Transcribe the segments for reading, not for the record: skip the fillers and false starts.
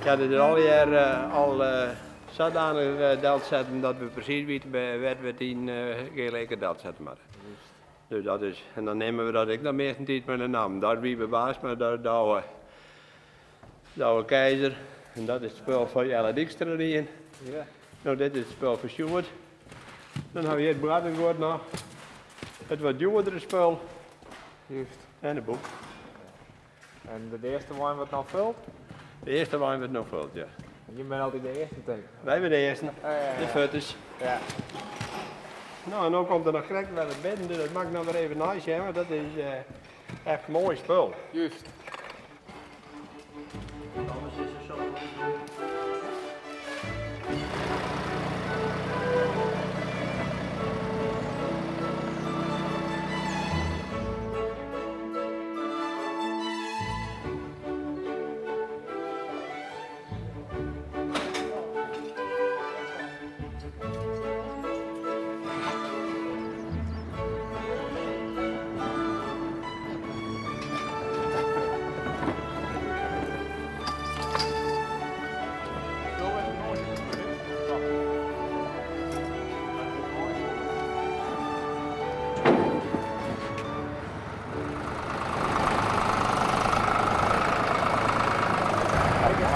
Ik ha it allegear al sadanich delsetten dat we presys witte wêr't we it yn gearlike delsette moatte. Dus dat is, en dan neame we dat ek noch meastentiids mei de nammen. Dat wie by Baas, mar dat Douwe, Douwe Keizer. En dat is it spul fan Jelle Dykstra dien. Ja. No, dit is it spul fan Sjoerd. Dan ha we hjir it boarterguod noch. It wat djoerdere spul. Juist. En de boek. En de earste wein wurdt no fuld? De earste wein wurdt no fuld, ja. Jim binne altyd de earsten, tink ik. Wy binne de earsten. Ja, ja, ja. De futters. Ja. No, en no komt der noch krekt wer it binnen, dus dat moat ik noch wer even neisjen, want dat is echt moai spul. Juist. Anders is er zo.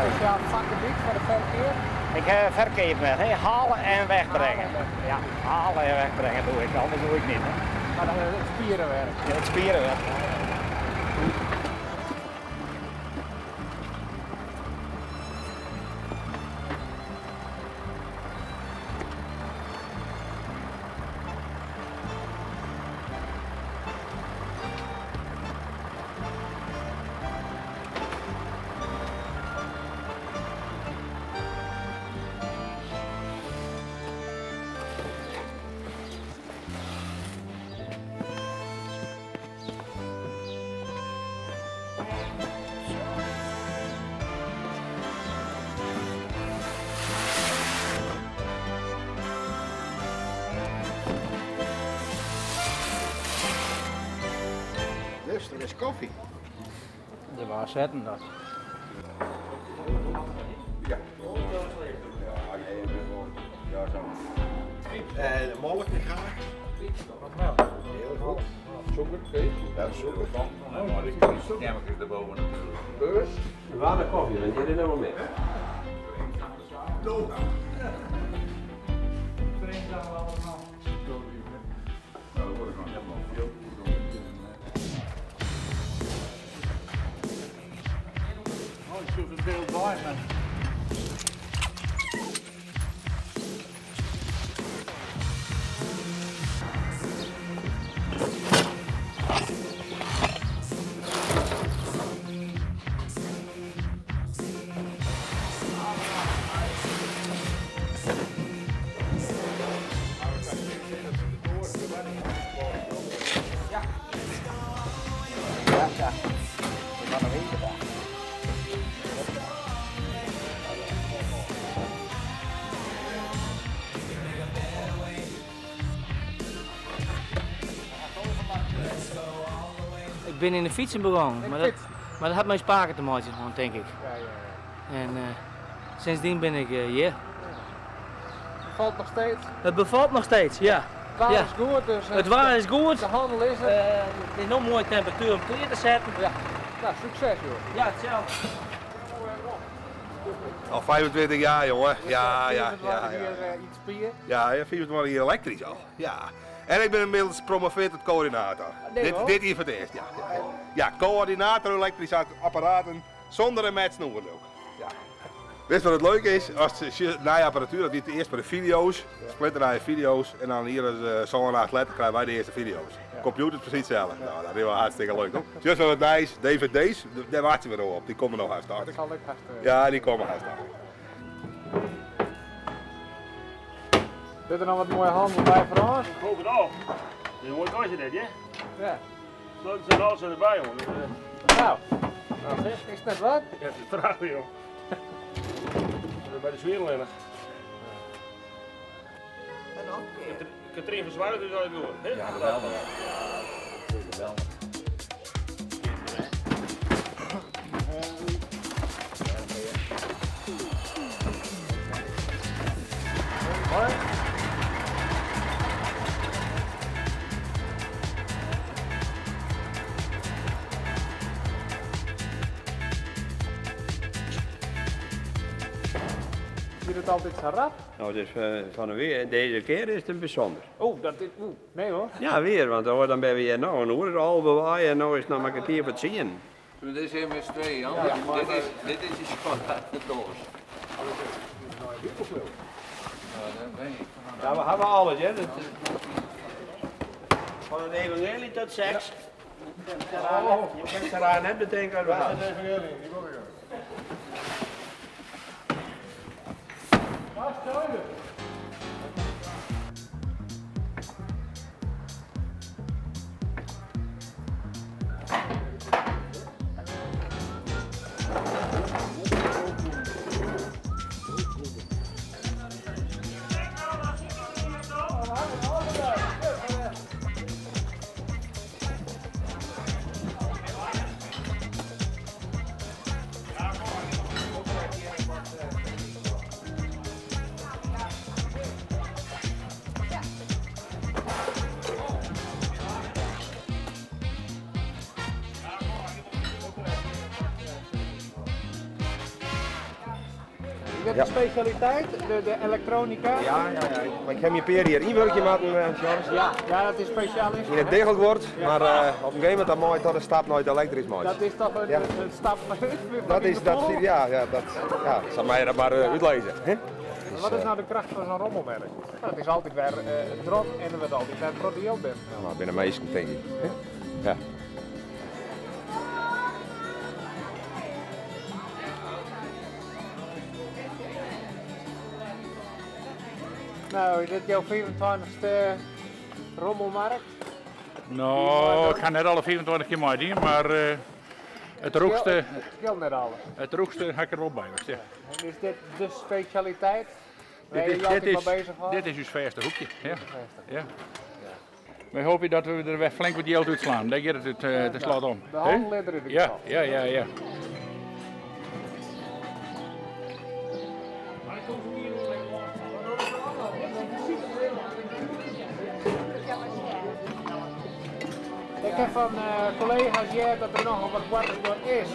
Spesjaal fakgebiet foar de ferkeap? Ik ha ferkeap net, hè. Halen en wegbrengen. Ja, halen en wegbrengen doe ik, anders doe ik niet. Hè. Maar dan het spierenwerk? Ja, het spierenwerk. Dus, er is koffie. De waar zetten dat? Ja. Ja, nee, ja, zo. De molk graag. Wat melk? Heel goed. Suiker, oké. Ja, suiker. Maar die stemmen erboven natuurlijk. Beurs. Waar de koffie, want hier is nog wel meer. Drink dan wel allemaal. Nou, dat wordt nog helemaal veel. Oh, ik zoek het beeld bij me. Ja. Wat een week dag. Ik ben in de fietsen begonnen, maar dat had mijn spaken te maken, gewoon, denk ik. Ja, ja, ja. En sindsdien ben ik hier. Het bevalt nog steeds? Het bevalt nog steeds, ja. Het waar Ja. is goed, dus, Het waar is goed. De handel is er. Het is nog een mooie temperatuur om kleer te zetten. Ja. Nou, succes joh. Ja, hetzelfde. Al 25 jaar, jongen. Ja, ja, ja, 25 ja. hier iets spier. Ja, ja, 25 jaar elektrisch al. Ja. En ik ben inmiddels gepromoveerd tot coördinator. Nee, hoor. Dit hier voor het eerst, ja. Ja, ja. Ja, coördinator elektrische apparaten zonder en met snoeren ook. Ja. Weet je wat het leuke is? Als je na je apparatuur, dat die eerst bij de video's, splitterij video's, en dan hier is zo'n 8 letter krijgen wij de eerste video's. Ja. Computer is precies hetzelfde. Nou, dat is wel hartstikke leuk, toch? Just wat nice, dvd's, daar wachten we nog op. Die komen nog hartstikke. Dat zal ik hartstikke. Ja, die komen hartstikke. Zit er nog wat mooie handel bij voor ons? Ik hoop het al. Dit is een mooi kastje dit, hè? Ja. Sleutels en alles zijn erbij, jongen. Nou, Nou, zeg. is dat wat? Ja, dat is prachtig, joh. Bij de sfeer. Katrien van Zwaard is altijd goed, hè? Ja, geweldig. Geweldig. Hoi. Duurt het altijd zo rap? Nou, het is van de weer. Deze keer is het een bijzonder. Oh, dat is. Oeh, nee hoor. Ja, weer, want dan ben we hier nou een uur al bewaaien en nu is het nog maar een kwartier voor het zien. Dit is MS2, Jan. Ja. Dit is die schot uit de doos. Ja, we hebben alles, hè. Van het evangelie tot seks. Je kunt eraan net bedenken wat Dat is het evangelie, die wil ik ook. Is dat de specialiteit, de elektronica? Ja, ja, ja. Maar ik heb je peer hier inwerkje maken, George. Ja, ja, dat is speciaal. In het degelijk wordt, Ja. maar op een gegeven moment dan mooi tot een stap nooit elektrisch maakt. Dat is toch een, Ja. een stap Dat is, dat, ja, ja, dat, ja, zal mij dat maar uitlezen. Hè? Dus, Wat is nou de kracht van zo'n rommelwerk? Nou, het is altijd weer druk en er wordt altijd weer product binnen. Nou, binnen meesten denk ik. Hè? Ja. Nou, is dit jouw 25e rommelmarkt? Nou, ik ga net alle 25 keer mee, maar het rookste. Het scheelt net alles. Het rookste ga ik er wel bij. Was, ja. En is dit de specialiteit? Waar je altijd mee bezig was? Dit is uw verste hoekje. Ja. Ja. Wij hopen dat we er weer flink wat geld uitslaan. Daar gaat het de slot om. De handel in ieder Ja, geval. ja, ja, ja. Ik heb van collega's gehoord dat er nogal wat kwartensbord is.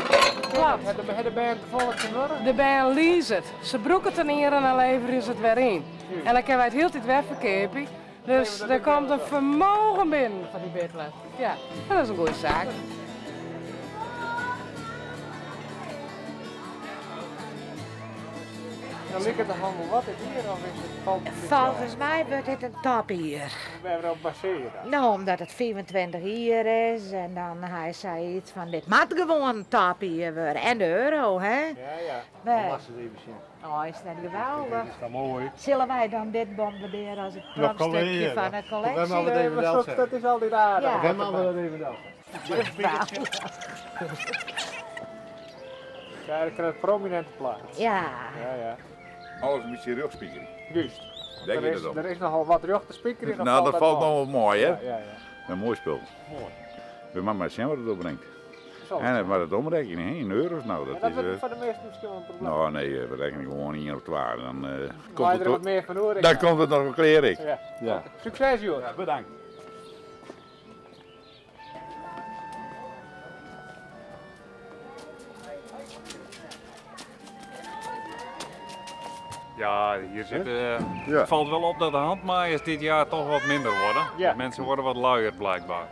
Klopt. Hebben de band toevallig te worden? De band leest het. Ze broeken het in en dan leveren ze het weer in. En dan kunnen wij het heel tijd weer verkopen. Dus er komt een vermogen binnen van die bittelen. Ja, dat is een goede zaak. Dan ligt het de handel wat is hier of is het valt het niet Volgens zo? mij wordt dit een top hier. Waarop baseer je dat? Nou, omdat het 25 hier is en dan hij zei iets van dit moet gewoon een top hier worden. En de euro, hè? Ja, ja. Nee. Dat was het even zien. Oh, is dat geweldig. Is dat mooi. Zullen wij dan dit bombarderen als het Ja, proefstukje van de collectie? Nee, maar dat is altijd aardig. Ja. We hebben dat even wel. Ja, dat krijgt prominente plaats. Ja. Ja, ja. Alles een beetje rjochtspikeren. Juist. Daar Er gaat is, het om. er is nogal wat rjocht te spikeren. Nou, dat valt nog wel mooi, hè? Ja, ja, ja. Een mooi spul. Mooi. We moeten maar zien wat het opbrengt. Zo. En het maar het omrekenen, hè, in euro's nou. Ja, Dat dat is, wordt eh, voor de meesten misschien wel een probleem. nou nee, we rekenen gewoon 1 of 2. Dan, komt Waar het er wat meer van hoor ik. dan komt het nog wel klaar, ik. Ja. Ja. Succes, joh. Ja, bedankt. Ja, hier zit, Ja. het valt wel op dat de handmaaiers dit jaar toch wat minder worden. Ja. Mensen worden wat luier blijkbaar.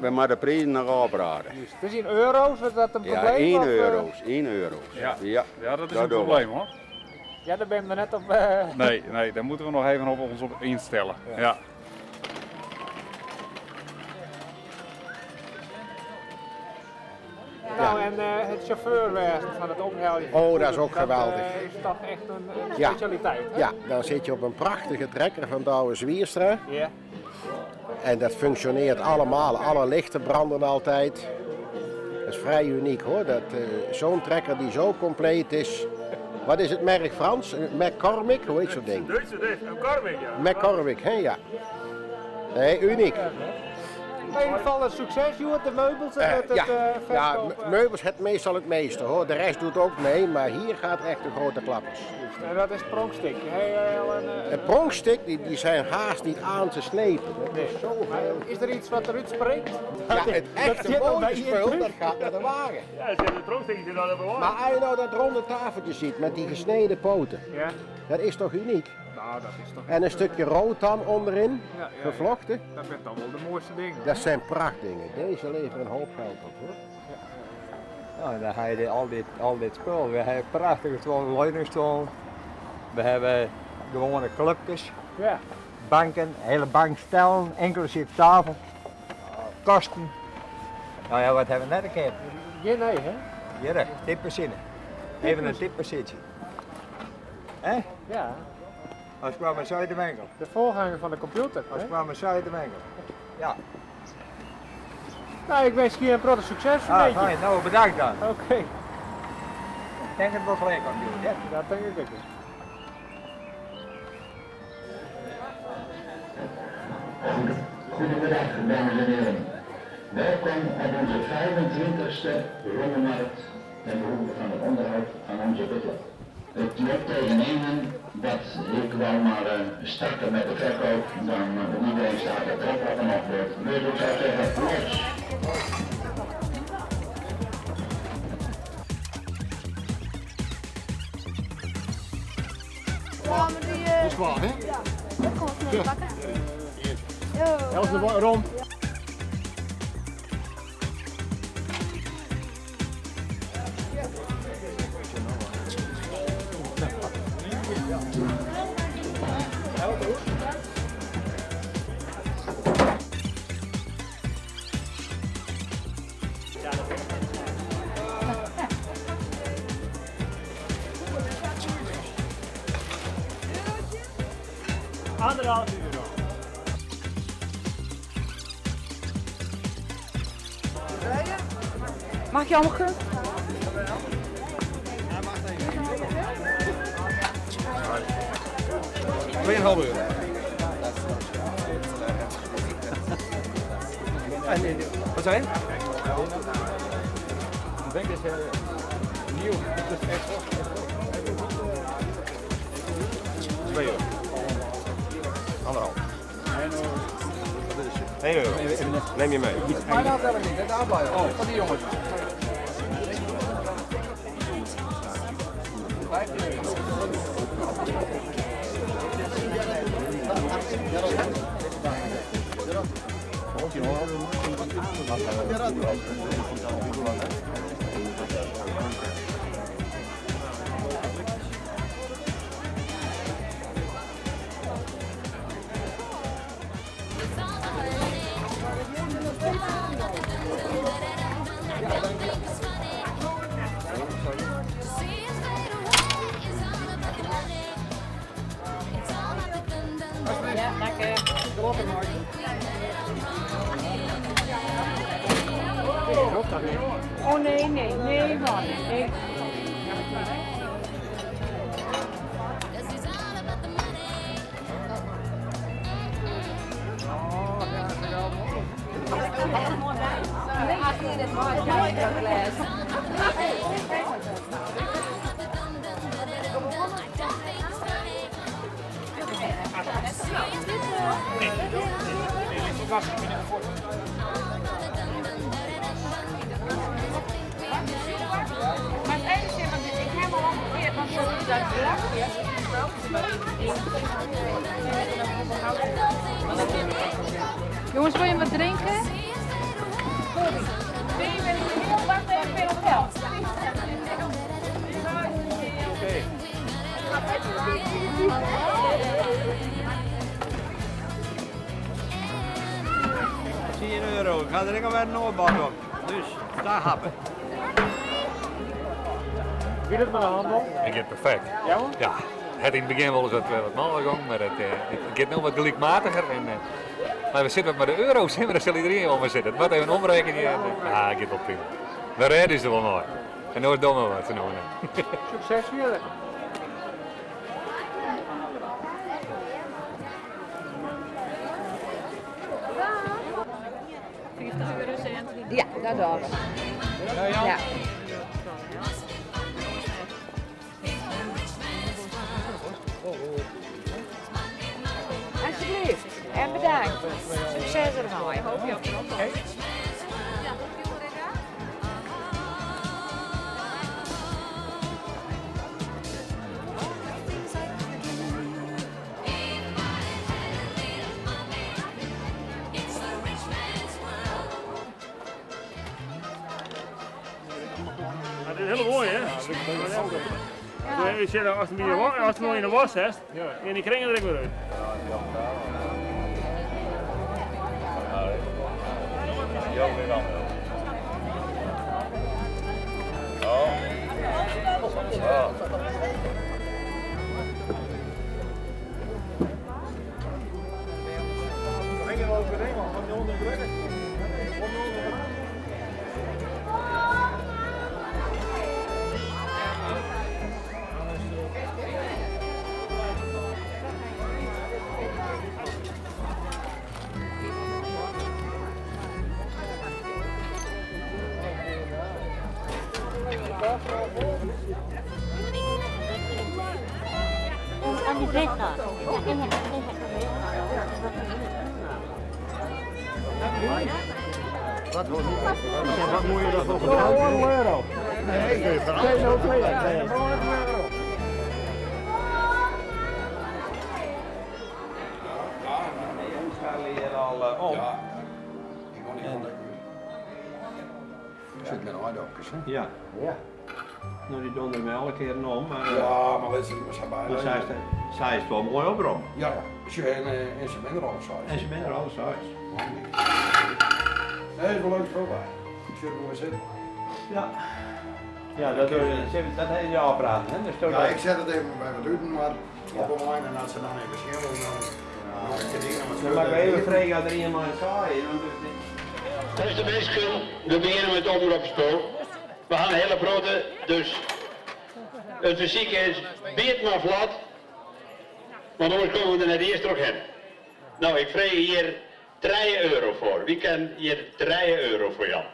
We moeten de prijzen nog afpraten. Het is in euro's, is dat een Ja, probleem? 1 of, euro's, 1 euro. Ja. Ja. Ja, dat is Dat een doen we. probleem hoor. Ja, daar ben je er net op. Nee, nee, daar moeten we nog even op ons op instellen. Ja. Nou, en het chauffeurwezen van het ophelden. Oh, dat is ook geweldig. Dat is toch echt een Ja. specialiteit, hè? Ja, dan zit je op een prachtige trekker van Douwe Zwierstra. Ja. En dat functioneert allemaal. Alle lichten branden altijd. Dat is vrij uniek hoor. Dat, zo'n trekker die zo compleet is. Wat is het merk Frans? McCormick? Hoe heet zo'n ding? Duitse dit, een Cormick, ja. McCormick, hè ja. Nee, uniek. In ieder geval een succes, joh, de meubels en het, Ja, ja, verkopen. meubels het meestal het meeste hoor. De rest doet ook mee, maar hier gaat echt de grote klappers. En dat is het pronkstik. Hey, al een, Het pronkstik, die zijn haast niet aan te slepen. Dat is zoveel. Is er iets wat eruit springt? Ja, het echte zit al mooie bij je spul, terug. dat gaat naar de wagen. Ja, er zit een pronkstik zit al op de Maar als je nou dat ronde tafeltje ziet met die gesneden poten, Ja. dat is toch uniek? Nou, dat is toch... En een stukje rotan onderin, Ja, ja, ja. gevlochten. Dat zijn dan wel de mooiste dingen. Dat zijn prachtdingen. Deze leveren een hoop geld op hoor. Nou, dan heb je al dit spul. We hebben prachtige stoelen, leuningstoelen. We hebben gewone clubjes, Ja. banken, hele bankstellen, inclusief tafel, kosten. Nou ja, wat hebben we net een keer? Ja, nee, hè? Hier, tippositie. Even een tippositie. Hè? Ja. Als kwam eens uit de winkel. De voorganger van de computer. Als hè? kwam eens uit de winkel. Ja. Nou, ik wens je een groot succes Ah, een beetje. fijn. Nou, bedankt dan. Oké. Ik denk het wel gelijk op jullie, hè? Dat denk ik ook. Goedemiddag, dames en heren. Welkom op onze 25e rommelmarkt ten behoeve van het onderhoud aan onze butler. Het loopt tegen enen dat ik wou maar starten met de verkoop, dan iedereen staat de trap op en af wordt. Dus ik zou zeggen, los! Is klaar, hè? Ja, dat kom ik nog pakken. Els, rond. Anderhalf euro. Mag je allemaal kunnen? Tweeënhalf euro. Wat zei je? De bank is nieuw. Het is echt 2 euro. Anderhalf. 1 euro. Neem je mee. Maar dat heb ik niet, dat is oh. Van die jongens. Ja, dank je. toch niet? Oh nee, nee, nee, man. Nee. Maar het enige, want ik heb al omgekeerd, want zo is dat vlakje. Jongens, wil je wat drinken? Sorry. Nee, ik ben heel wacht even weer op geld. Oké. €10. Ik ga er ook weer een oorbad op. Dus daar happen. Wie doet maar de handel? Ik het perfect. Ja hoor? Ja. Het in het begin wel eens wat maller gang, maar het gaat nu wat gelijkmatiger. En, maar we zitten met de euro's, maar daar zal iedereen wel maar zitten. Het moet even omrekenen. En, ja, het gaat wel prima. We redden ze wel mooi. En nooit dommer wat ze noemen. Succes verder. Ja, dat doen we. Ja. Alsjeblieft. En bedankt. Succes ermee. Hoop je op de Het is heel mooi, hè? Ja. Je zit als het mooi in de was hebt, en die kringen er ook weer uit. Wat Wat moet je dat nog gebruiken? Euro. Nee, 2,02. Hier al om. Ja, ik wil niet onder. Zit met aardappels, hè? Ja. Ja. Nou, die donderen mij alle keren om, maar... Ja, maar dat is zijn bijna. Maar zij is wel mooi op, Rom. Ja, ze en ze minder al size. En ze minder al size. Nee, dat is wel leuk spul bij. Ik zit er maar zitten. Ja. Ja, dat heb je al praten, hè? Dus ja, ik zet het even bij wat doen, maar op een moment en als ze dan even schimmelen, dan... Dan mag ik even vragen als er iemand saai. Beste mensen, we beginnen met het omroepspul. We gaan een hele grote, dus het fysiek is, beet maar vlot, want anders komen we er net eerst terug in. Nou, ik vraag hier €3 voor. Wie kan hier €3 voor jou?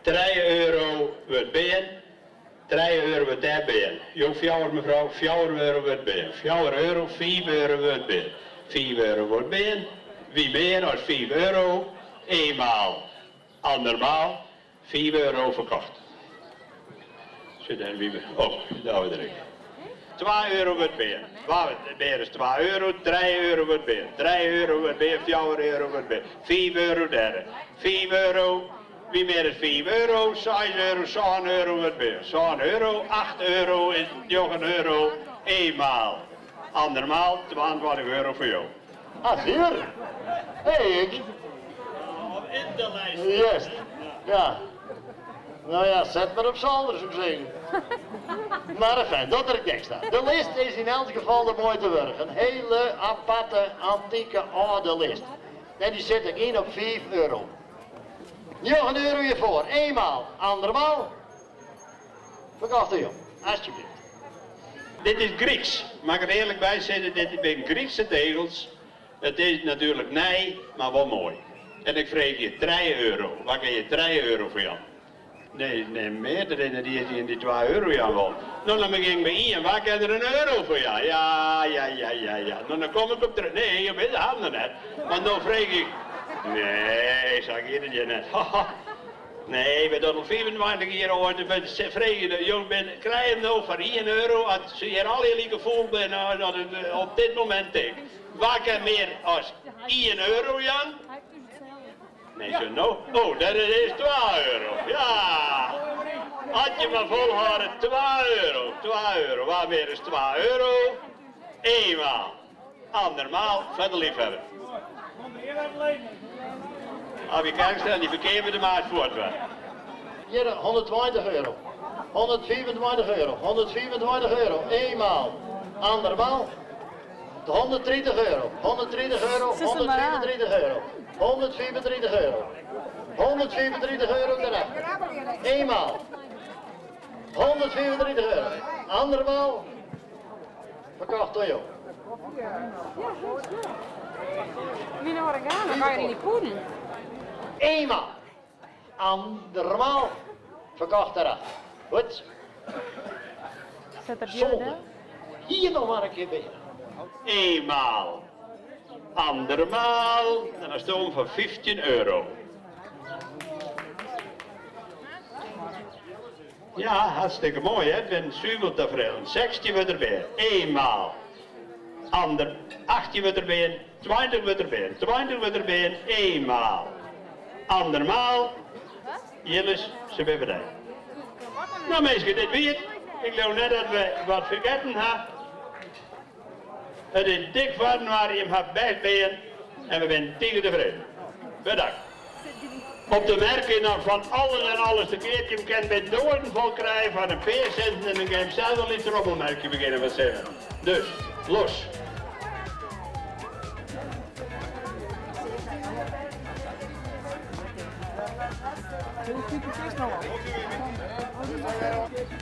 €3 wordt binnen, €3 wordt daar binnen. Jong fjouwer mevrouw, €4 wordt binnen. €4, €5 wordt binnen. €4 wordt binnen. Wie meer dan €4, eenmaal, andermaal, €4 verkocht. Zit er wie? Oh, daar we erin. €2 wordt meer. Meer is €2, €3 wordt meer. €3 wordt meer, €4 wordt meer. €5 derde. €5, wie meer is €5, €6, €7 wordt meer. €7, €8 is €9, eenmaal. Andermaal, €22 voor jou. Ah, hier? Hey, ik. In de lijst. Juist, ja. Nou ja, zet maar op zolder, zou ik zeggen. Maar enfin, dat er niks staat. De list is in elk geval de moeite waard. Een hele aparte, antieke, oude list. En die zet ik in op €5. 9 euro hiervoor. Eenmaal, andermaal. Verkocht de jong. Alsjeblieft. Dit is Grieks. Mag ik er eerlijk bij zeggen, dit zijn Griekse tegels. Het is natuurlijk nij, maar wel mooi. En ik vraag je 3 euro. Waar kan je 3 euro voor jou? Nee, nee, meer erin die is in die 2 euro ja wel. Nou, dan begin ik bij één. Waar kan er een euro voor jou? Ja, ja, ja, ja, ja. Nou, dan kom ik op terug. Nee, je weet het handen net. Maar dan vraag ik. Nee, zeg ik je net. Nee, we doen al 25 jaar oud. We vragen de jong ben, krijg hem nou voor 1 euro. Als je hier al je gevoel bent, nou, dat het op dit moment ik. Waar kan meer als 1 euro, Jan? Nee, zo nou. Oh, dat is 2 euro. Ja. Had je maar volhouden, 2 euro. 2 euro. Waar meer is 2 euro? Eenmaal. Andermaal, verder liefhebber. Als je kijkt, die verkeer met de maat voort. Hier 120 euro. 124 euro. 124 euro. Eenmaal. Andermaal. 130 euro. 130 euro. 134 euro. 134 euro. 134 euro daarachter. Eenmaal. 134 euro. Andermaal. Verkocht door jou. Wie nou oregano, kan je die niet poeden? Eenmaal. Andermaal. Verkocht daarachter. Goed. Zet er Zonde. Hier nog maar een keer binnen. Eenmaal. Andermaal. En dat is de om van 15 euro. Ja, hartstikke mooi hè. Ik ben zuiver tevreden. 16 wordt erbij. Eenmaal. Ander. 18 wordt erbij. 20 wordt erbij. 20 wordt erbij. Eenmaal. Andermaal. Jillis, ze ben erbij. Nou mensen, dit weet. Ik geloof net dat we wat vergeten hebben. Het is dik van waar je hem hebt bij en we zijn tegen tevreden. Bedankt. Op de merken nog van alles en alles te keer. Je kan bij doorn vol krijgen van een paar centen en dan kan je zelf wel iets rommelmerkje beginnen wat zeggen. Dus, los.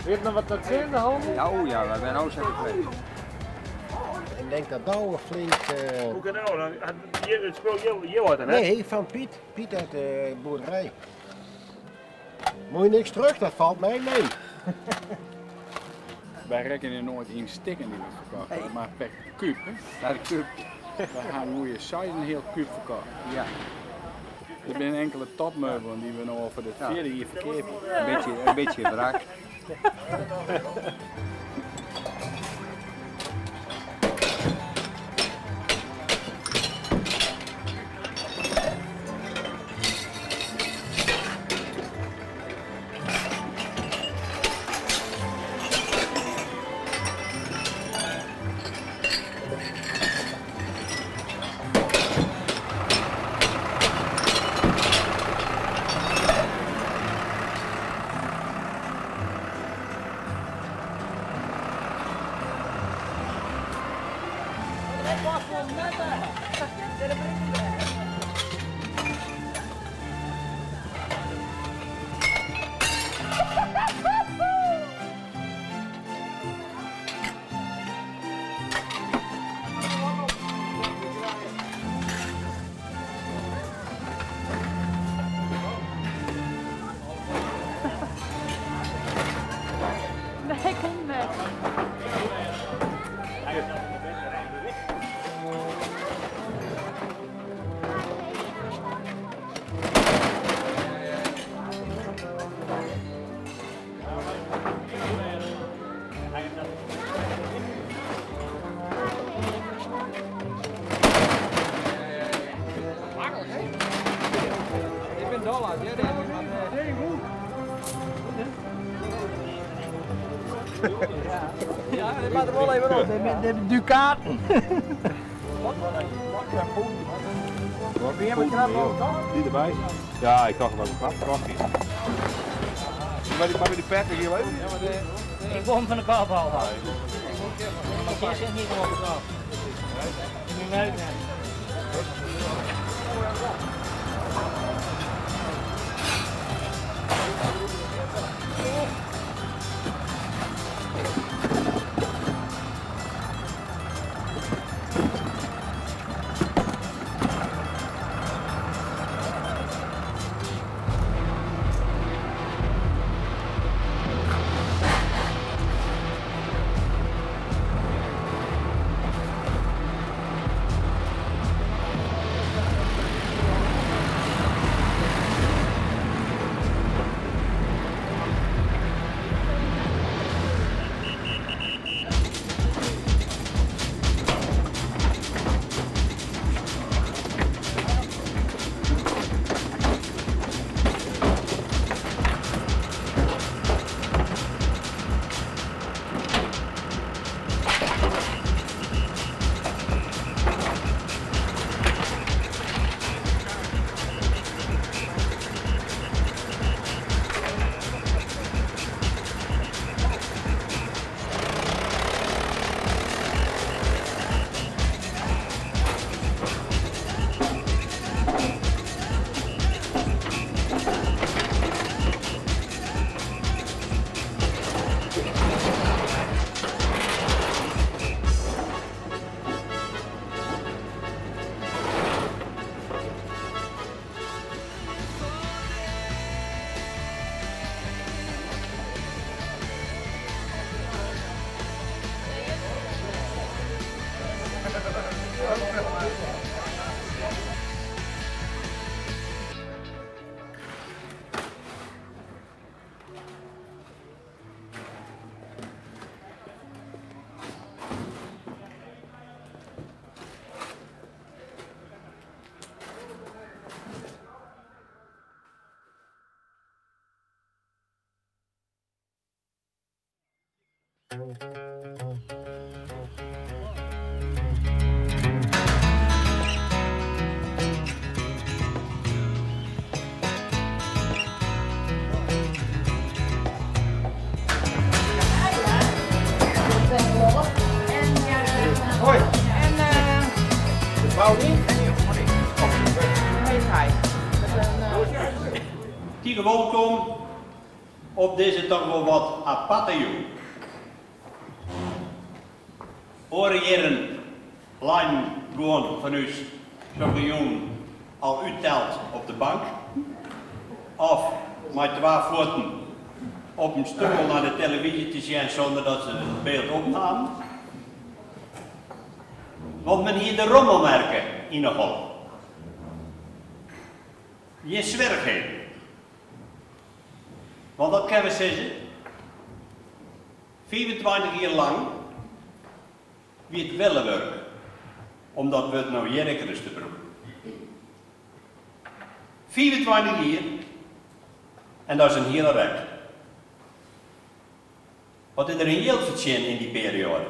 Weet nog wat dat zijn, de handel? Ja, oh ja, wij zijn ook zo tevreden. Ik denk dat Douwe flink... Hoe kan dat nou? Het spul je wordt hè? Nee, van Piet. Piet uit de boerderij. Moet je niks terug, dat valt mij mee. Wij rekenen nooit in stikken die we verkopen, maar per kuub. Hè? Per kuub. We gaan hoe je size een heel kuub verkopen. Ja. Er zijn enkele topmeubelen die we nog voor de vierde hier verkeerd. Een beetje wrak. Nee, kom net. Ik ben dollar, ja. Ja, dat maakt er wel even op. De Ducaten. Die erbij? Ja, ik dacht wel een knap. Maar die Patrick hier even? Ik wil hem van de kap halen. Ik zit niet op de kap. Ik moet hem. Hoi. En eh. De vrouw niet? Hoe heet hij? Tige wolkom op dizze toch wol wat aparte jûn. Oare jierren leinen guon fan ús sokke jûnen al útteld op de bank of mei twa fuotten op in stoel nei de televyzje te sjen sûnder dat se it byld opnamen. Want men hie de rommelmerke yn 'e holle. Gjin swierrichheden. Want wat kinne we sizze? 25 jier lang wie it willewurk om dat wurd no hjir ek ris te brûken. 25 jier en dat is in hiele rek. Wat is der in jild fertsjinne yn dy perioade?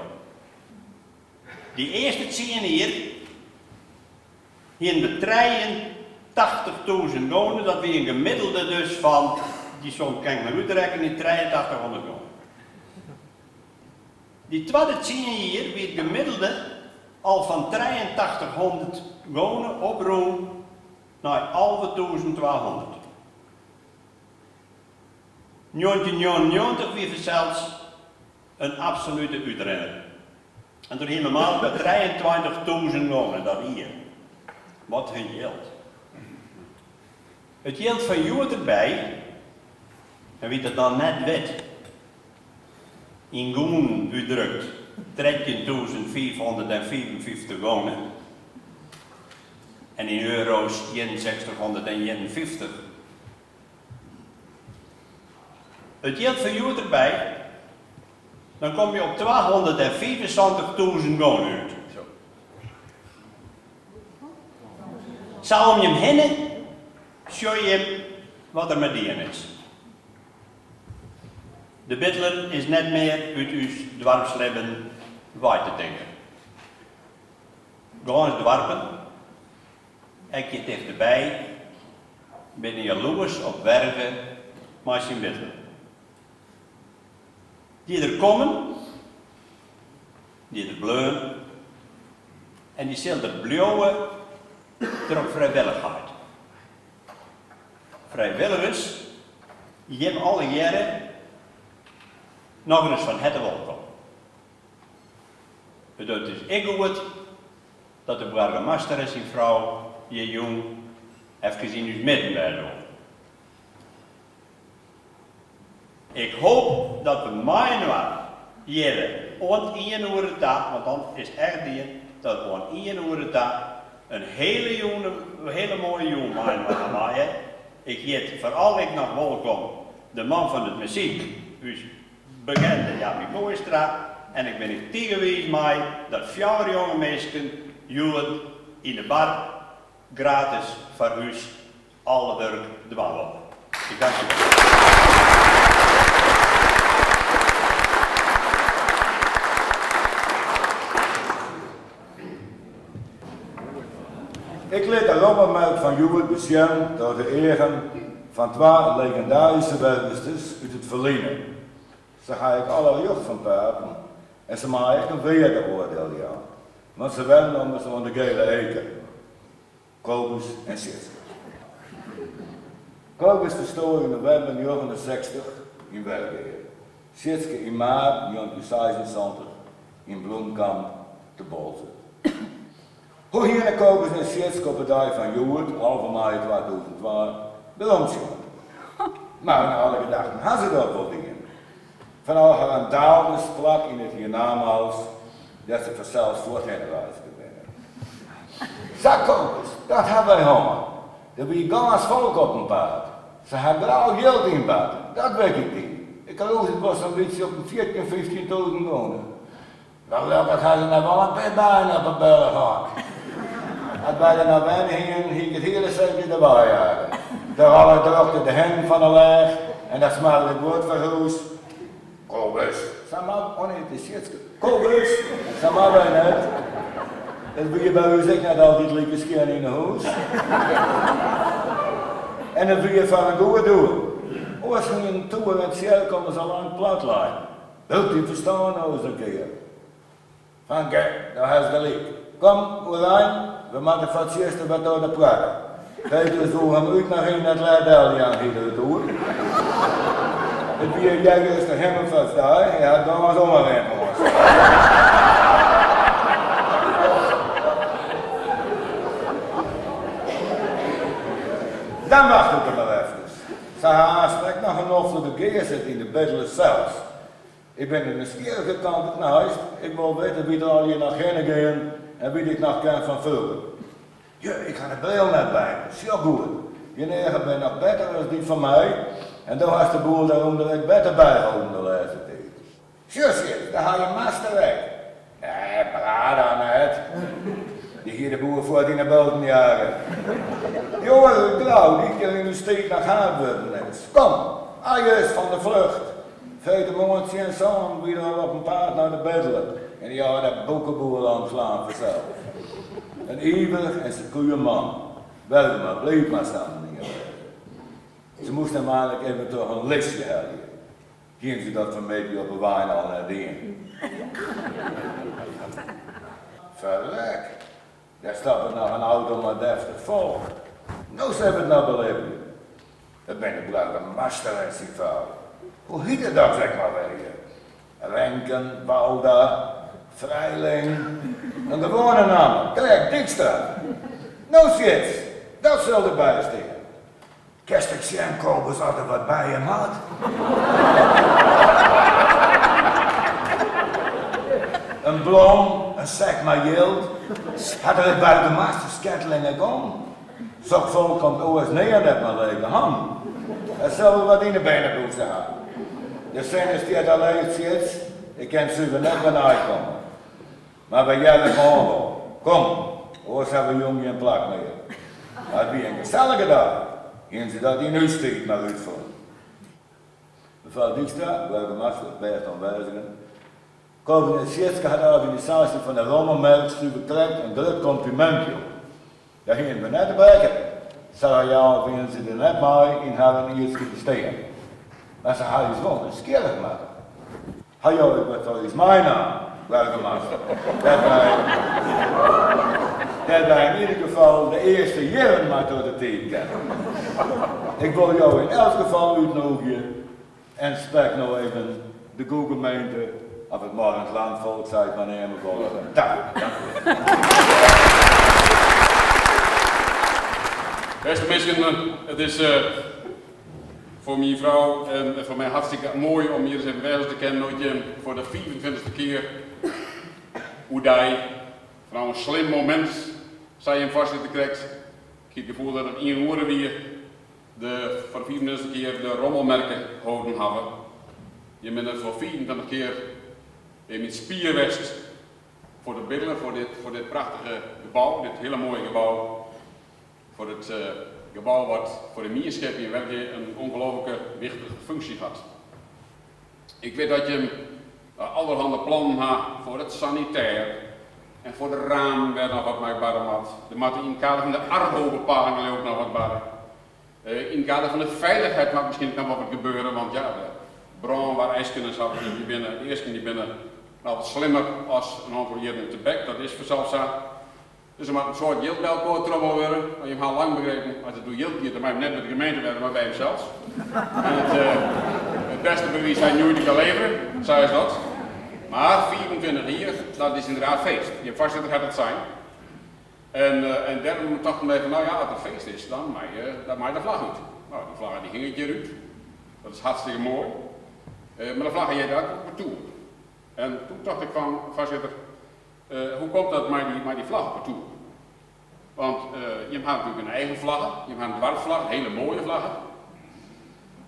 Dy earste tsien jier hienen we trijeentachtichtûzen gûne, dat wie in gemiddelde dus fan, dy som kin ik mar útrekkenje, trijeentachtich gûne. Dy twadde tsien jier wie it gemiddelde al fan trijeentachtichhûndert gûne oprûn nei 11.200. 1999 wie fansels in absolute útrinner. En doe hiene we mar trijeentweintichtûzen gûne dat jier. Wat in jild. It jild fan hjoed derby, en wie't it dan net wit, yn gûnen útdrukt 13.555 gûne en yn euro's 6151. It jild fan hjoed derby, dan komme je op 275.000 gûne út. Sa om jim hinne sjogge jim wat der mei dien is. De bidler is net mear út ús doarpslibben wei te tinken. Gâns doarpen, ek hjir tichteby, binne jaloers op Werve mei syn bidler. Dy't der kommen, dy't der bleaun en dy sil der bliuwe troch frijwillichheid. Frijwilligers, jim allegearre nochris fan herte wolkom. It docht ús ek goed dat de boargemaster en syn frou hjir jûn efkes yn ús midden wêze wolle. Ik hoop dat we mei-inoar hjirre oant ien oere ta, want dan is it echt dien, dat we oant ien oere ta in hele jûn, in hele moaie jûn mei-inoar ha meie. Ik hjit foaral ek noch wolkom de man fan it muzyk, ús bekende Jappie Kooistra, en ik bin ek tige wiis mei dat fjouwer jonge minsken hjoed yn de bar gratis foar ús alle wurk dwaan wolle. Ik dank u wol. Ik lit de rommelmerk fan hjoed besjen troch de eagen fan twa legindaryske Wergesters út it ferline. Se ha ek alle rjocht fan praten en se meie ek in weardeoardiel jaan, want se wennen ommers oan de Gele Eker. Kobus en Sietske. Kobus ferstoar yn novimber 69 yn Wergea, Sietske yn maart 1976 yn Bloemkamp te Boalsert. Hoe hiene Kobus en Sietske op 'e dei fan hjoed, 11 maaie 2002, weromsjoen? Mar nei alle gedachten ha se dat wol dien. Fan ôf harren plak yn it hiernamaals, dêr't se fansels fuorthinne reizge binne. Sa Kobus, dat ha wy hân. Der wie gâns folk op 'en paad. Se ha grau jild ynbard, dat wit ik dy. Ik geloof it wol sa'n bytsje op in fjirtjin, fyftjin tûzen gûne. Gelokkich ha se noch wol in pear bijen op 'e beule hân. As wy der noch wenne hienen, hie ik it hiele seepje derby jage. Troch alle drokte de hinnen fan 'e lêch en dat smarde guod foar hûs. Kobus, sa moat, oh nee, it is Sietske. Kobus, sa moat wy net. It wie by ús ek net altyd like skjin yn 'e hûs. En it wie foar in goed doel. Oars hienen toer en tsjerke ommers al lang plat lein. Brûk dyn ferstân no ris in kear. Fanke, do hast gelyk. Kom, oerein, we moatte foar it tsjuster wat oan de poarte. Petrus woe him út noch yn it lêd deljaan, hie er it oer. It wie earjuster himmelfartsdei, hy hat gâns oanrin hân. Dan wachtet er mar efkes. Se ha aanst ek noch in noflike gearsit yn de bidler sels. Ik bin de nijsgjirrige kant it neist, ik wol witte wie't der allegear noch hinne gean en wie't ik noch ken fan froeger. Ju, ik ha de bril net by my, sjoch goed, dyn eagen binne noch better as dy fan my en do hast de boel dêrûnder ek better byholden de lêste tiid. Sjoch Sjits, dêr ha je master ek. Nee, Brada net. Dy hie de boer fuort yn 'e bulten jage. Dy oare út Grou, dy't hjir yn ús tiid noch haad wurden is. Kom, Ajes van der Vlugt. Freedtemoarn tsjin sânen wie er al op 'en paad nei de bidler en dy âlde boekeboer omslaan fansels. In iverich en sekuer man. Wêr mar bliid mei sa'n menear wêze. Se moast him einlik even troch in listje helje. Hienen se dat fanmiddei op 'e wein al net dien? Ferrek, dêr stappet noch in auto mei deftich folk. No sille we it noch belibje. It binne de boargemaster en syn frou. Hoe hyt it dochs ek mar wer hjir? Renken, Walda, Frijling, in gewoane namme, krekt Dykstra. No Sjits, dat sil derby stean. Kinst ek sjen, Kobus, oft er wat by him hat? In blom, in sek mei jild. Hat er it boargemasterskettling ek om? Sok folk komt oars nea net mei lege hannen. Er sil wol wat yn 'e bernebûse ha. De sinne stiet al heech, Sjits, ik kin suver net wer neikomme. Mar wy hearre it moarn wol. Kom, oars hawwe we jûn gjin plak mear. Mar it wie in gesellige dei. Hienen se dat yn ús tiid mar útfûn. Mefrou Dykstra, boargemaster, bêste oanwêzigen. Kobus en Sietske ha de organisaasje fan de rommelmerk suver krekt in grut komplimint jûn. Dêr hienen we net op rekkene. Sa royaal wienen se der net mei yn harren ierdske bestean. Mar se ha ús wol nijsgjirrich makke. Ha jo ek wat foar ús meinaam, boargemaster? Dêr't wy, dêr't wy yn ieder gefal de earste jierren mei troch de tiid kinne. Ik wol jo yn elts gefal útnûgje en sprek no even de goegemeente, of it morgend landvolk sa ik mar neame wolle, ta. Dank u wol. Bêste minsken, it is foar myn frou en foar my hartstikke moai om hjir ris even wêze te kinnen no't jim foar de fiifentweintichste kear oerdei, fanôf in slim momint, sei jim foarsitter krekt, ik hie it gefoel dat it ien oere wie, de foar de fiifentweintichste kear de rommelmerke holden hawwe. Jim binne foar 25 kear yn myn spier west foar de bidler, foar dit, foar dit prachtige gebou, dit hiele moaie gebou. Foar it gebou wat foar de mienskip yn Wergea in ongelooflike wichtige funksje hat. Ik wit dat jim allerhande plannen ha foar it sanitêr en foar de ramen wêr noch wat mei barre moat. Der moat yn it kader fan de arbo-bepalingen leau ik noch wat barre. Yn it kader fan de feilichheid moat miskien ek noch wol wat gebeure, want ja, de brânwareisken en sa, dy binne, de easken dy binne noch wat slimmer as in oantal jierren tebek, dat is fansels sa. Dus der moat in soad jild by elkoar trommele wurde, mar jim ha al lang begrepen, as it oer jild giet, dan mei men net by de gemeente wêze, mar by himsels. En it, it bêste bewiis hy njoeite kan levere, sa is dat. Mar 25 jier, dat is ynderdaad feest. Jim foarsitter hat it sein. En, en dêrom tochten wy fan, no ja, as it feest is, dan mei, dan mei de flagge út. No, dy flagge dy hinget hjir út. Dat is hartstikke moai. Mar de flagge heart ek op 'e toer. En toen tocht ik fan, foarsitter, Hoe komt dat mei dy, mei dy flagge op 'e toer? Want jim ha natuerlik in eigen flagge, jim ha in doarpsflagge, in hiele moaie flagge.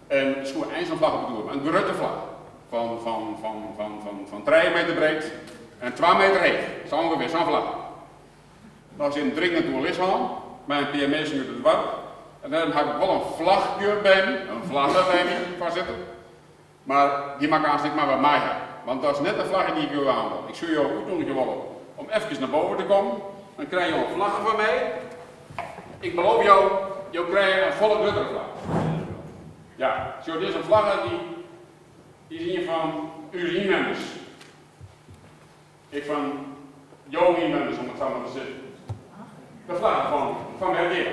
En der soe eins in flagge op 'e toer, mar in grutte flagge. Fan, fan, fan, fan, fan, fan trije meter breed en twa meter heech. Sa ûngefear, sa'n flagge. No is in dringend oerlis hân mei in pear minsken út it doarp. En dêrom ha ik wol in flachje by my, in flagge by my, foarsitter. Mar dy moat ik aanst ek mar wat mei ha. Want dat is net de flagge dy't ik jo jaan wol. Ik soe jo útnoedigje wolle om efkes nei boven te kommen. Dan krije jo in flagge fan my. Ik beloof jo, jo krije in folle gruttere flagge. Ja, sjoch, dizze flagge dy is ien fan ús ynwenners. Ek fan jo ynwenners, om it sa mar te sizzen. De flagge fan Wergea.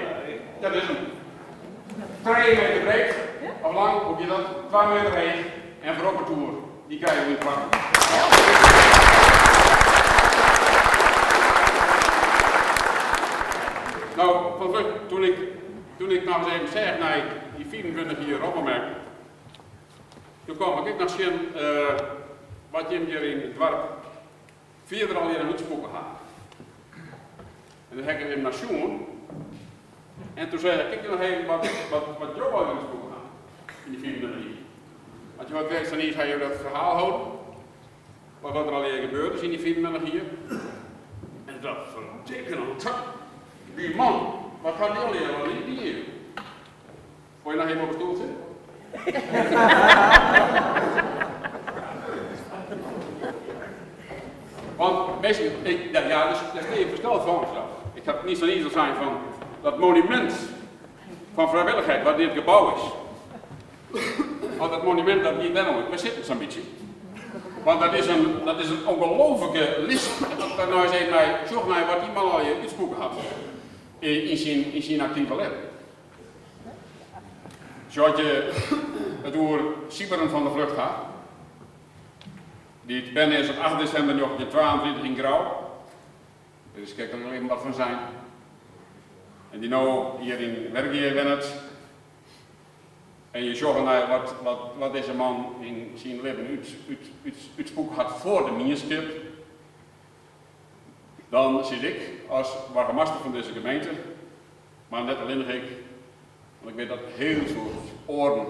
Dat is him. Trije meter breed, of lang, hoe giet dat? 2 meter heech en foar op 'e toer. Dy krije jo yn twaen. No, Van Vught, toen ik, toen ik noch ris even seach nei dy 25 jier rommelmerk, Doe kaam ik ek noch sjen wat jim hjir yn it doarp fierder allegear útspoeke ha. En doe ha ik even nei sjoen en toen sei ik, kyk noch even wat, wat, wat jo allegear útspoeke ha yn dy 25 jier. Want jo ha krekt sa niis ha jo dat ferhaal holden, wat der allegear gebeurd is yn dy 25 jier. En toen dacht ik, ferdikke no, dy man, wat hat dy allegear al dien? Wol je noch even op 'e stoel sitte? Want minsken, ik, ja, ja, dus, dêr stean je fersteld fan fansels. Ik ha niet sa izel sein fan dat monumint fan frijwillichheid wat dit gebou is. Want dat monumint dat giet dêr no út mei sitten sa'n bytsje. Want dat is in, dat is in ongelooflike list. En dan eens even nei, sjoch nei wat dy man allegear útspoeke hat yn syn, yn syn aktive libben. Sjoch, as je it oer Sybren van der Vlugt ha, dy't berne is op 8 desimber 1932 yn Grou, dêr is krekt al even wat fan sein, en dy't no hjir yn Wergea wennet, en je sjogge nei wat, wat, wat dizze man yn syn libben út, út, út, útspoeke hat foar de mienskip, dan sit ik as boargemaster fan dizze gemeente, Mar net allinnich ik, want ik wit dat hiel soad oaren,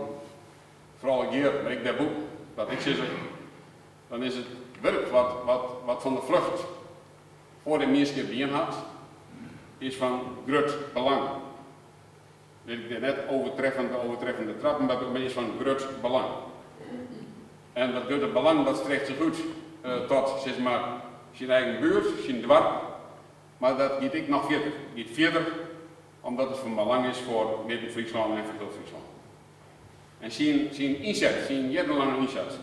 foaral ek hjir, mar ek dêrbûten, dat ik sizze, dan is it wurk wat, wat, wat Van der Vlugt foar de mienskip dien hat, is fan grut belang. Lit ik dêr net overtreffende, overtreffende trappen by brûke, mar is fan grut belang. En dat grutte belang dat strekt sich út tot, sis mar, syn eigen buert, syn doarp, Mar dat giet ek noch fierder. It giet fierder omdat it fan belang is foar Midden-Fryslân en foar hiel Fryslân. En syn, syn ynset, syn jierrenlange ynset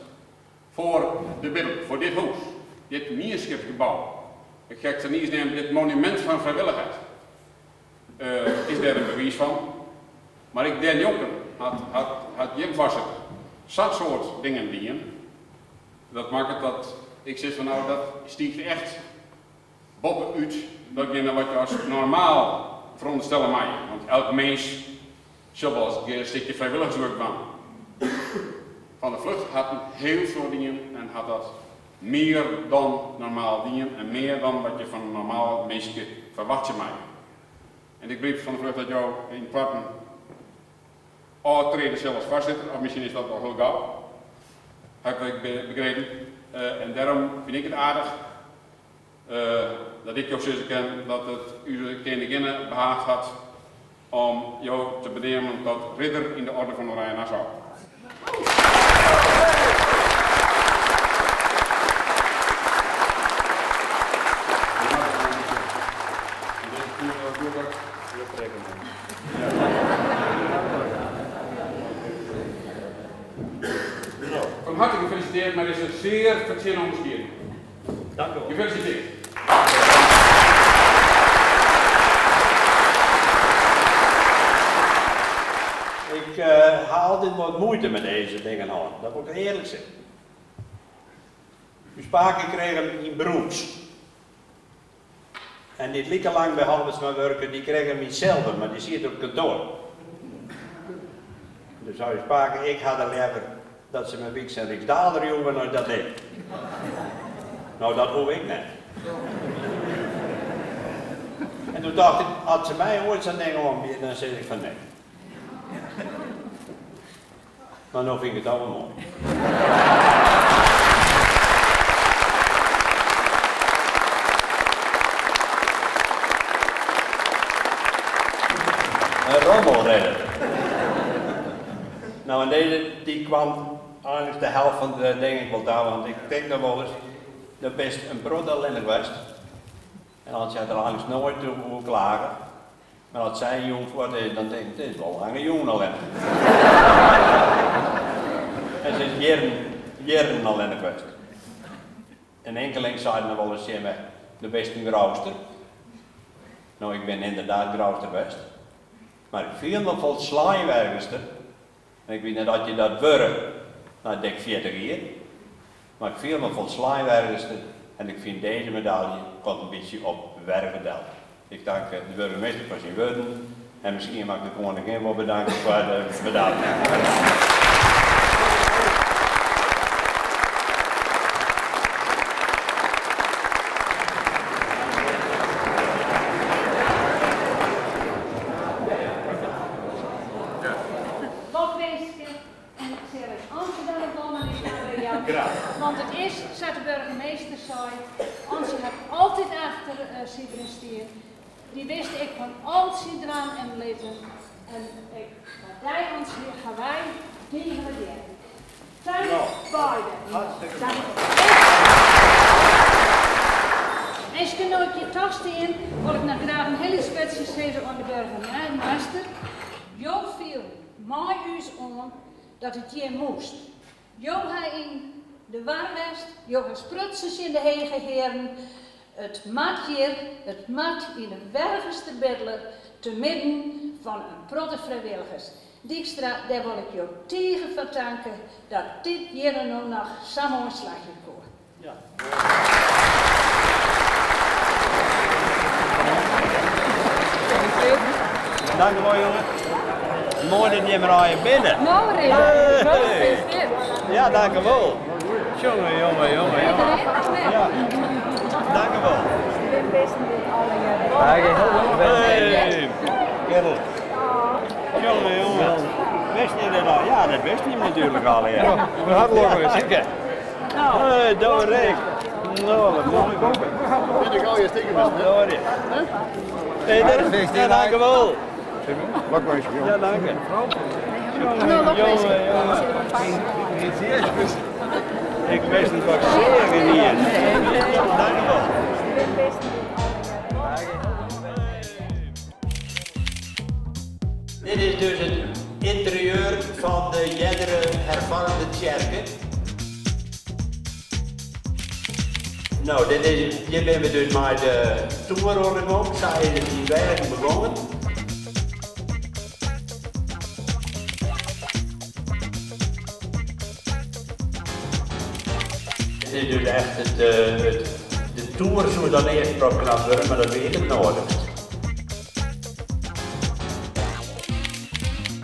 foar de Biddel, foar dit hûs, dit mienskipsgebou, ik ha it sa niis neamd, dit monumint fan frijwillichheid, is dêr in bewiis fan. Mar ek dêrnjonken hat, hat, hat jim foarsitter sa'n soad dingen dien, dat makket dat ik sis fan no, dat stiicht echt boppe-út datjinge wat je as normaal ferûnderstelle meie, want elk mins sil wol ris in kear in stikje frijwilligerswurk dwaan. Van der Vlugt hat in hiel soad dien en hat dat mear dan normaal dien en mear dan wat je fan in normaal minske ferwachtsje meie. En ik begryp Van der Vlugt dat jo ynkoarten ôftrede sil as foarsitter, of miskien is dat al hiel gau, ha ik begrepen. En dêrom fyn ik it aardich dat ik jo sizze kin dat it ús keninginne behaagd hat om jo te beneamen tot ridder yn de Orde fan Oranje Nassau. Fan harte gefelisiteerd mei dizze sear fertsjinne ûnderskieding. Dank u wol. Gefelisiteerd. Ik ha altyd wat muoite mei dizze dingen hân, dat wol ik earlik sizze. Us pake krige him yn brûns. En dy't like lang by Halbertsma wurke, dy krige him yn silver, mar dy siet op kantoar. Doe sei ús pake, ik ha der leaver dat se my wyks in ryksdaalder joegen as dat ding. No, dat hoech ik net. En doe tocht ik, as se my oait sa'n ding oanbiede, dan sis ik fan nee. Mar no fyn ik it al wol moai. In rommelridder. No en dizze dy kwam Eins de helft fan de dingen wol ta, want ik tink noch wolris, do bist in protte allinnich west. En as sy der eins noait oer klage, mar as sy in jûn fuort is, dan tink ik, it is wol lange jûn allinnich. En se is jierren, jierren allinnich west. In inkeling seiden noch wolris tsjin my, do bist in Grouster. No, ik bin ynderdaad Grouster west, mar ik fiel my folslein Wergeaster. En ik wit net oft je dat wurde nei dik 40 jier, mar ik fiel my folslein Wergeaster en ik fyn dizze medalje komt in bytsje op Werge del. Ik tank de burgemeester foar syn wurden en miskien moat ik de koningin wol bedanke foar de medalje. Lokwinske en sil ik Antsje dan de blommen út oan jaan. Want it is, sa't de burgemeester sei, Antsje hat altyd achter Sybren stien. Dy wist ek fan al syn dwaan en litten. En ek foar dy Antsje ha wy tige wurdearring. Tank beide. Dank. Minsken, no't ik hjir toch stean, wol ik noch graach in hiel lyts wurdsje sizze oan de burgemeester. Jo fielden mei ús oan dat it hjir moast. Jo ha yn de war west, jo ha sprutsen tsjin de hege hearen, it moat hjir, it moat yn de Wergeaster Bidler, te midden fan in protte frijwilligers. Dykstra, dêr wol ik jo tige foar tanke dat dit hjir no noch sa moai slagje koe. Dankewol jonge. Moai dat jim der allegear binne. No Rik, gefeliciteerd. Ja, dankewol. Jonge, jonge, jonge, jonge. Ja. Dankewol. Hey, kerel. Jonge, jonge. Wist je dat al? Ja, dat wist je natuurlijk al. Ja. Ja, Hey, doe Rick. Nou, wat mooi. Vind ik al je stiekem is. Hey, ja, dankjewel. Ja, dank je. Jongen, jongen. Ik wist niet wat ik zeggen hier. Dank je wel. Dit is dus it ynterieur fan de eardere herfoarme tsjerke. No, dit is, hjir binne we dus mei de toer oan de gong. Sa is it yn Wergen begongen. Dit is dus echt it, it, de toer soe dan earst opknapt wurde, mar dat wie ek it noadichst.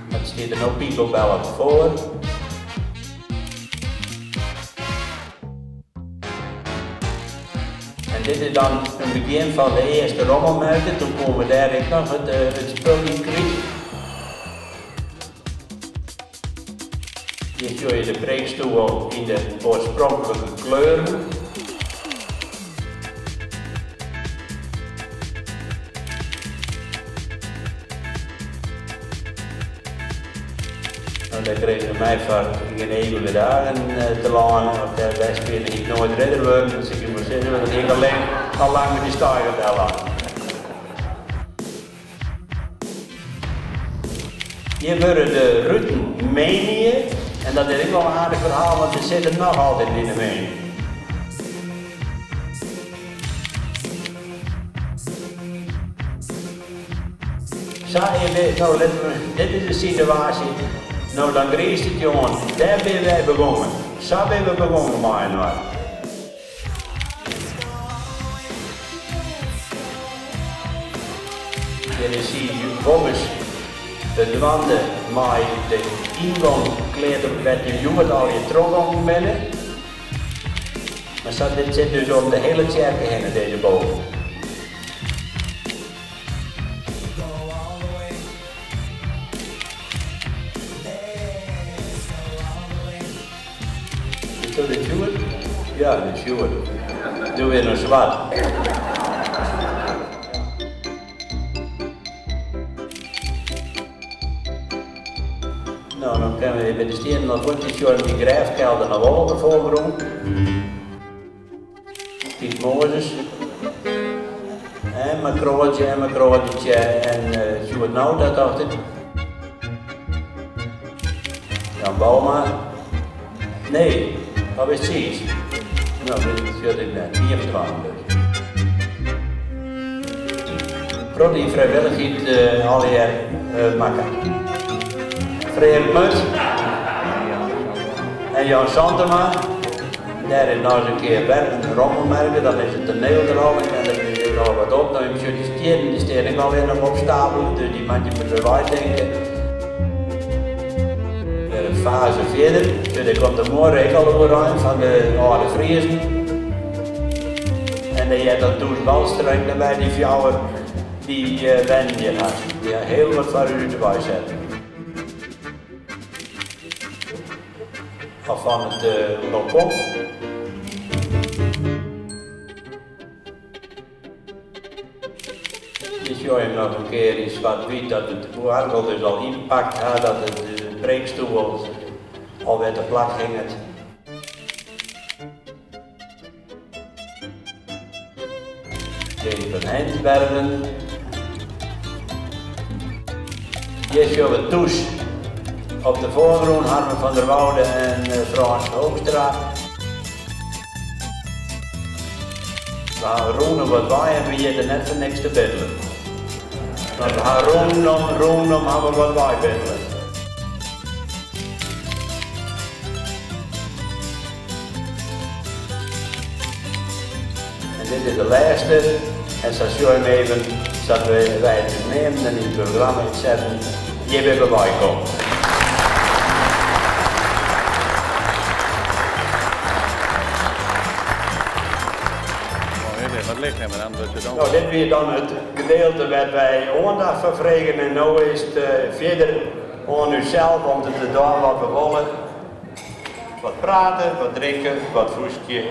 It stiet der no pibelbellend foar. En dit is dan in begjin fan de earste rommelmerke, toen koene we dêr ek noch it it spul yn kwyt. Hjir sjogge je de preekstoel yn de oarspronklike kleuren. No, dêr krigen se my foar gjin eeuwige dagen telâne. As dêr west wie, dan hie ik noait ridder wurden. Dat sil ik je wol sizze, want dan hie ik al lang by de steiger dellein. Hjir wurde de ruten menie en dat is ek wol in aardich ferhaal, want se sitte noch altyd yn de menie. Sa is dit, no dit is de situaasje, no dan griist it je oan, dêr binne wy begongen, sa binne we begongen mei-inoar. Hjir is Sies Wommers dwaande mei de yngong klear te wêr't je hjoed allegear trochgongen binne. Mar sa dit sit dus om de hiele tsjerke hinne, dizze bôge. Is dat dit hjoed? Ja, dit is hjoed. Doe weer noch swart. No, dan kinne we by de stiennen al fuort sjoen dy grêfkelder noch wol op de foargrûn. Piet Mozes. En mei Kroatje en mei Kroatjetje en Sjoerd Nauta tocht ik. Jan Bouma. Nee, dat is Tsiis. No, dit sjoch ik net. Ien fan twaen dus. Protte yn frijwillichheid allegear makke. Freark Mut en Jan Santema. Dêr is noch ris in kear wer in rommelmerke, dan is it toneel der al en der is ek al wat op. No, jim sjogge dy stiennen, dy stean ek alweer noch op stapelen, dus dy moatte je der wei tinke. Wer in faze fierder, sjoch dêr komt de muorre ek al oerein fan de âlde Friezen. En dêr heart dan Toes Walstra ek noch by, dy fjouwer dy wennen hjir hast. Dy ha hiel wat foar ús út de wei setten. Of fan it balkon. Dit sjoch jim noch in kear yn swart-wyt dat it oargel dus al ynpakt ha, dat de preekstoel alwer te plak hinget. Jenny van Hensbergen. Hjir sjogge we Toes op de foargrûn, Harmen van der Woude en Frâns Hoekstra. We ha rûnom wat wei en we hjitte net foar niks de bidler. Want we ha rûnom, rûnom ha we wat weibiddele. En dit is de lêste en sa sjoch jim even sa't wy it dus neamden en yn it programma ynsetten, hjir binne we weikommen. Wat lichem en dan wurdt it dan. No, dit wie dan it gedeelte wêr't wy oandacht foar fregen en no is it fierder oan ússels om te dwaan wat we wolle. Wat prate, wat drinke, wat fûstkje.